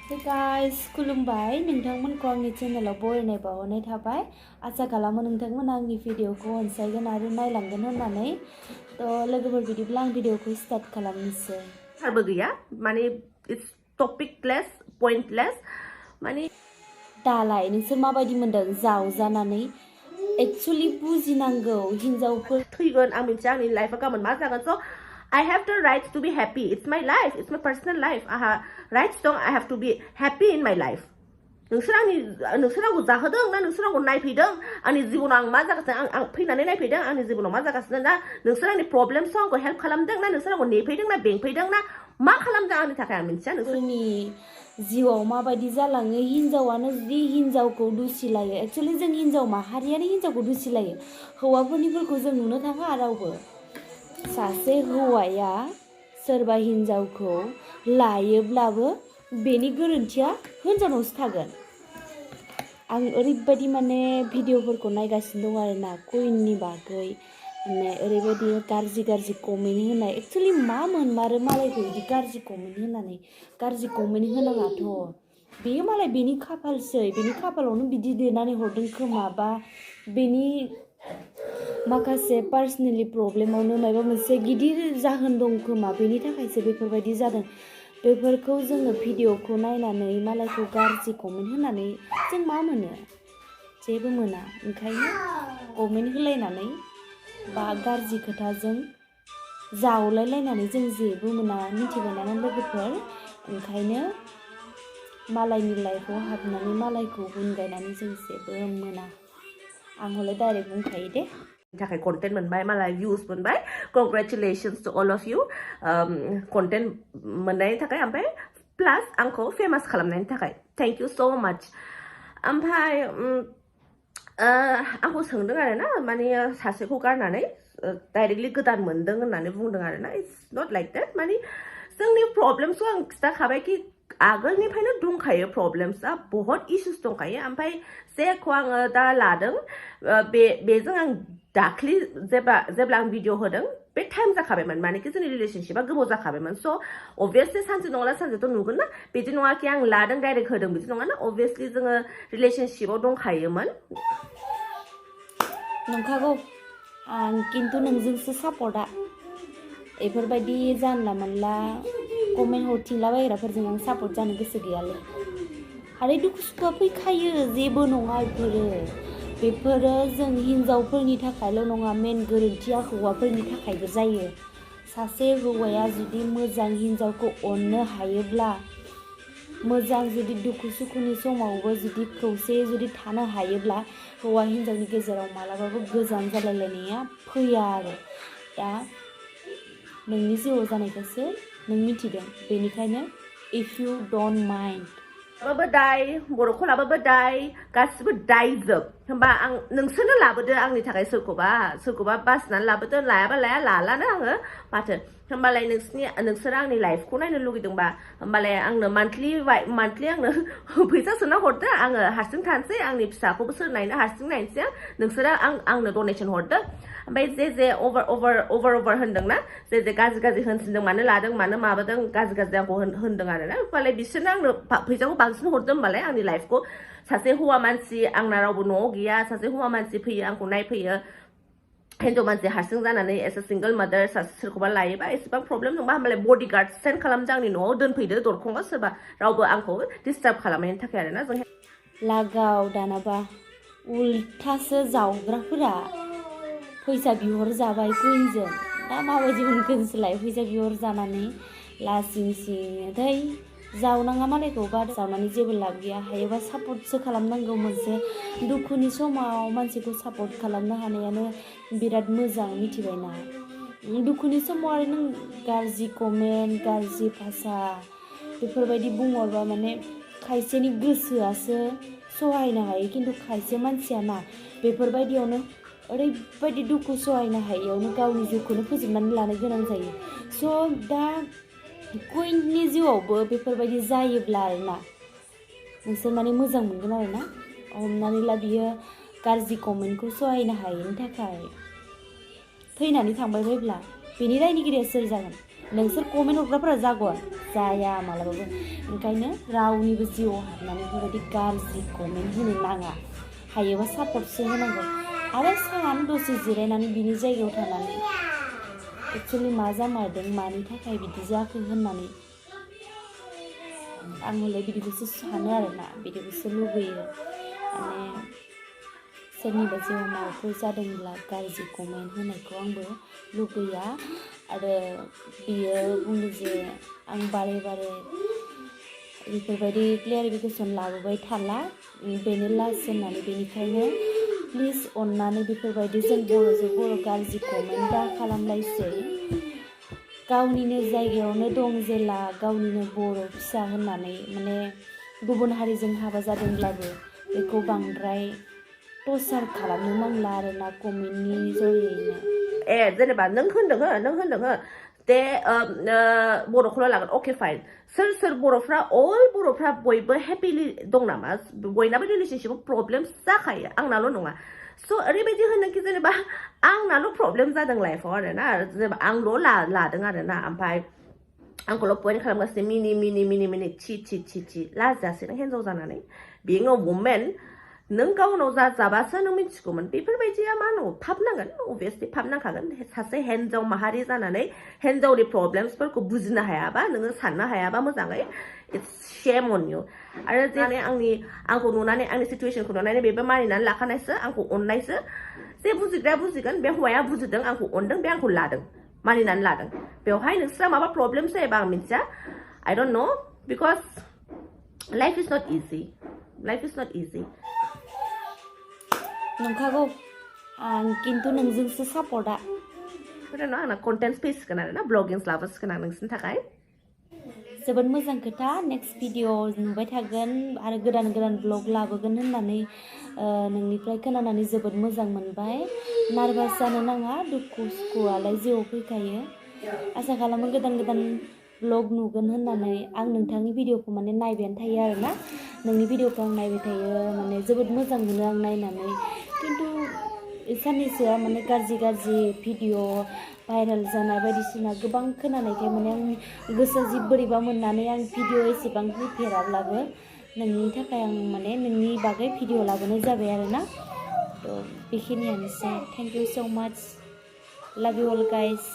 Hey guys, खुलुमबाय नोंथांमोनखौ आंनि चेनेलाव बरायनाय बावहरनाय थाबाय आसा खालामो नोंथांमोना आंनि भिडिअखौ अनसायगोन आरो नायलांगोन होननानै लोगोफोर बिदिब्ला आं भिडिअखौ स्टार्ट खालामनोसै हारबो गैया माने इट्स टपिकलेस पॉइंटलेस माने दालाय नोंसोर माबायदि मोनदों जावजानानै एक्चुअली बुजिनांगौ हिनजावफोर थैगोन आं मिथिया आंनि लाइफआ गाबोन मा जागोन स I have the right to be happy. It's my life. It's my personal life. Rights dong. I have to be happy in my life. नोंसोर आंखौ जाहोदों ना नोंसोर आंखौ नायफैदों आंनि जिबनाव आं मा जागासिनो आं फैनानै नायफैदों आंनि जिबनाव मा जागासिनो ना नोंसोर आंनि प्रब्लेम्सआव आंखौ हेल्प खालामदों ना नोंसोर आंखौ नेफैदों ना बेंफैदों ना मा खालामदों आंनि थाखाय आं मिथिया नोंसोरनि जिउआव माबायदि जालाङो हिनजावानो जुदि हिनजावखौ दुसिलायो एक्चुअली जों हिनजाव माहारियानो हिनजावखौ दुसिलायो हौवाफोरनिफोरखौ जों नुनो थाङा रावबो सासे हौवाया सोरबा हिनजावखौ लायोब्लाबो बेनि गोरोन्थिया हिनजावनावसो थागोन आं ओरैबायदि माने भिडिअफोरखौ नायगासिनो दं आरोना कुइननि बागै माने ओरैबायदि गाज्रि कमेन्ट होनाय एक्चुअली मा मोनमारो मालायखौ बिदि गाज्रि कमेन्ट होनानै गाज्रि कमेन्ट होनाङाथ' बेयो मालाय बेनि खाफालसै बेनि खाफालावनो बिदि देरनानै हरदों खोमा बा बेनि माखासे पार्सनेलि प्रब्लेमावनो माबा मोनसे गिदिर जाहोन दं खोमा बेनि थाखायसो बेफोरबायदि जादों बेफोरखौ जोङो भिडिअखौ नायनानै मालायखौ गाज्रि कमेन्ट होनानै जों मा मोनो जेबो मोना ओंखायनो कमेन्ट होलायनानै बा गाज्रि खोथाजों जावलायलायनानै जों जेबो मोना मिथिबायना लोगोफोर ओंखायनो मालायनि लाइफआव हाबनानै मालायखौ गुन गायनानै जों जेबो मोना आं हले डाइरेक्ट बुंखायो दे थाखाय कन्टेन्ट मोनबाय मालाय भिउज मोनबाय congratulations to all of you content मोननायनि थाखाय ओमफ्राय प्लास आंखौ फेमास खालामनायनि थाखाय थैंक यू सो माच ओमफ्राय आंखौ सोंदों आरो ना माने सासेखौ गारनानै डाइरेक्टलि गोदान मोनदों होननानै बुंदों आरो ना इट्स नट लाइक दैट माने जोंनि प्रब्लेम्सखौ आं खिथाखाबाय कि आगोलनिफ्रायनो दंखायो प्रब्लेम्सआ बहुत इश्यूज दंखायो ओमफ्राय जेखौ आङो दा लादों बेजों आं दाख्लि जेब्ला आं भिडिअ होदों बे टाइम जाखाबायमोन मानेकि जोंनि रिलेशनशिपआ गोबाव जाखाबायमोन स' अबभियासलि सानसे नङाला सानसेथ' नुगोन ना बिदि नङा कि आं लादों डाइरेक्ट होदों बिदि नङा ना अबभियासलि जोङो रिलेशनशिपआव दंखायोमोन नंखागौ आं खिन्थु नोंजोंसो सापर्टआ बेफोरबायदि जानला मोनला कमेन्ट हरथिंलाबायग्राफोरजों आं सापर्ट जानो गोसो गैयालै आरो दुखु सुखुआ फैखायो जेबो नङा बेफोरो जों हिनजावफोरनि थाखायल' नङा मेन गोरोन्थिया हौवाफोरनि थाखायबो जायो सासे हौवाया जुदि मोजां हिनजावखौ अननो हायोब्ला मोजां जुदि दुखु सुखुनि समावबो जुदि खौसेयै जुदि थानो हायोब्ला हौवा हिनजावनि गेजेराव मालाबाबो गोजान जालायलायनाया फैया आरो दा नोंनि जिउआव जानायखौसो नों मिथिदों बेनिखायनो इफ यू डोंट माइन्ड लाबाबो दाय बर'खौ लाबाबो दाय गासिबो दायजोब होमबा आं नोंसोरनो लाबोदो आंनि थाखाय सोरखौबा बासिनानै लाबोदो लायाबा लाया लालानो आङो माथो होमबालाय नोंसोर आंनि लाइफखौ नायनो लुगैदोंबा होमबालाय आंनो मान्थलि आंनो फैसा सोना हरदो आङो हारसिं थानोसै आंनि फिसाखौबो सोर नायनो हारसिं नायनोसै नोंसोरो आंनो डनेसन हरदो ओमफ्राय जे अभार होनदोंना जे गाज्रि होनसिनदों मानो लादों मानो माबादों गाज्रि आंखौ होनदों आरो ना होमबालाय बिसोरनो आंनो फैसाखौ बांसिन हरदो होमबालाय आंनि लाइफखौ सासे हौवा मानसि आंना रावबो न'आव गैया सासे हौवा मानसि फैयो आंखौ नायफैयो हिन्जाव मानसि हारसिं जानानै एस ए सिंगल मादार सोरखौबा लायोबा एसेबां प्रब्लेम दंबा होमबालाय बडिगार्ड सेन्ड खालामदो आंनि न'आव दोनफैदो दरखंआव सोरबा रावबो आंखौ डिस्टार्ब खालामनायनि थाखाय आरोना जों लागाव दानाबा उल्थासो जावग्राफोरा फैसा बिहर जाबाय कुइनजों दा माबायदि मोनगोन नोंसोरलाय फैसा बिहर जानानै लासिं सिं थै जावनाङा मालायखौ बा जावनानै जेबो लाब गैया हायोबा सापर्टसो खालामनांगौ मोनसे दुखुनि समाव मानसिखौ सापर्ट खालामनो हानायानो बिराद मोजां मिथिबायना दुखुनि समाव आरो नों गाज्रि कमेन्ट गाज्रि भाषा बेफोरबायदि बुंहरबा माने खायसेनि गोसोआसो सहायनो हायो खिन्थु खायसे मानसिया ना बेफोरबायदियावनो ओरैबायदि दुखु सहायनो हायैयावनो गावनि जिउखौनो फोजोबनानै लानो गोनां जायो स' दा कुइननि जिउआवबो बेफोरबायदि जायोब्ला आरोना नोंसोर माने मोजां मोनगोन आरोना हमनानै ला बियो गाज्रि कमेन्टखौ सहायनो हायैनि थाखाय थैनानै थांबाय बायब्ला बेनि दायनिगिरिया सोर जागोन नोंसोर कमेन्ट हरग्राफोरा जागोन जाया मालाबाबो ओंखायनो रावनिबो जिउआव हाबनानै बेफोरबायदि गाज्रि कमेन्ट होनो नाङा हायोबा सापर्टसो होनांगौ आरो सान दसे जिरायनानै बिनि जायगायाव थानानै एक्चुअलि मा जामारदों मानि थाखाय बिदि जाखो होननानै आं हले बिदिखौसो सानो आरोना बिदिखौसो लुबैयो माने सोरनिबा जिउआव माबाफोर जादोंब्ला गाज्रि कमेन्ट होनायखौ आंबो लुबैया आरो बियो बुंदों जे आं बारे बारे बेफोरबायदि क्लियारिफिकेसन लाबोबाय थाला बेनो लास्ट होननानै बेनिखायनो प्लिज अननानै बेफोरबायदि जों बर'जों बर' गाज्रि कमेन्ट दा खालामलायसै गावनिनो जायगायावनो दं जेला गावनिनो बर' फिसा होननानै माने गुबुन हारिजों हाबा जादोंब्लाबो बेखौ बांद्राय टर्चार खालामनो नांला आरोना कमेन्टनि जरियैनो जेनेबा नों होनदों दे बर'खौल' लागोन अके फाइन सोर बर'फ्रा अल बर'फ्रा बयबो हेपिलि दं नामा बयनाबो रिलेशनशिपआव प्रब्लेम जाखायो आंनाल' नङा स' ओरैबायदि होनोखि जेनेबा आंनाल' प्रब्लेम जादों लाइफआव आरोना जेनेबा आंल' लादों आरोना ओमफ्राय आंखौल' पइन्ट खालामगासिनो मिनि ची लाजासै नों हिन्जाव जानानै बिं अ वुमेन नों गावनाव जाबासो नों मिथिगौमोन बेफोरबायदिया मा न'आव फाब नांगोन अभियासलि फाब नांखागोन सासे हिन्जाव माहारि जानानै हिन्जावनि प्रब्लेम्सफोरखौ बुजिनो हायाबा नोङो साननो हायाबा मोजाङै इट्स शेम अन इउ आरो जे आंखौ नुनानै आंनि सिटुवेसनखौ नुनानै बेबो मानिनानै लाखानायसो आंखौ अननायसो जे बुजिग्राया बुजिगोन बे हौवाया बुजिदों आंखौ अनदों बे आंखौ लादों मानिनानै लादों बेवहाय नोंस्रा माबा प्रब्लेम जायोबा आं मिथिया I don't know because life is not easy नंखागौ आं खिन्थु नोंजोंसो सापर्टआ आंना कन्टेन्ट फैसिगोन आरोना ब्लगिंस लाबोसिगोन आं नोंसिनि थाखाय जोबोद मोजां खोथा नेक्स्ट भिडिअ नुबाय थागोन आरो गोदान ब्लग लाबोगोन होननानै नोंनिफ्राय खोनानानै जोबोद मोजां मोनबाय नार्भास जानो नाङा दुखु सुखुआलाय जिउआव फैखायो आसा खालामो गोदान ब्लग नुगोन होननानै आं नोंथांनि भिडिअखौ माने नायबायानो थायो आरोना नोंनि भिडिअखौ आं नायबाय थायो माने जोबोद मोजां मोनो आं नायनानै खिन्थु साननैसोआ माने गाज्रि भिडिअ भाइरेल जानाय बायदिसिना गोबां खोनानायखाय माने आं गोसोआ जि बोरैबा मोननानै आं भिडिअ एसेबां होफेराब्लाबो नोंनि थाखाय आं माने नोंनि बागै भिडिअ लाबोनाय जाबाय आरोना थ' बेखिनियानोसै थेंक इउ सो माच लाभ इउ अल गाइस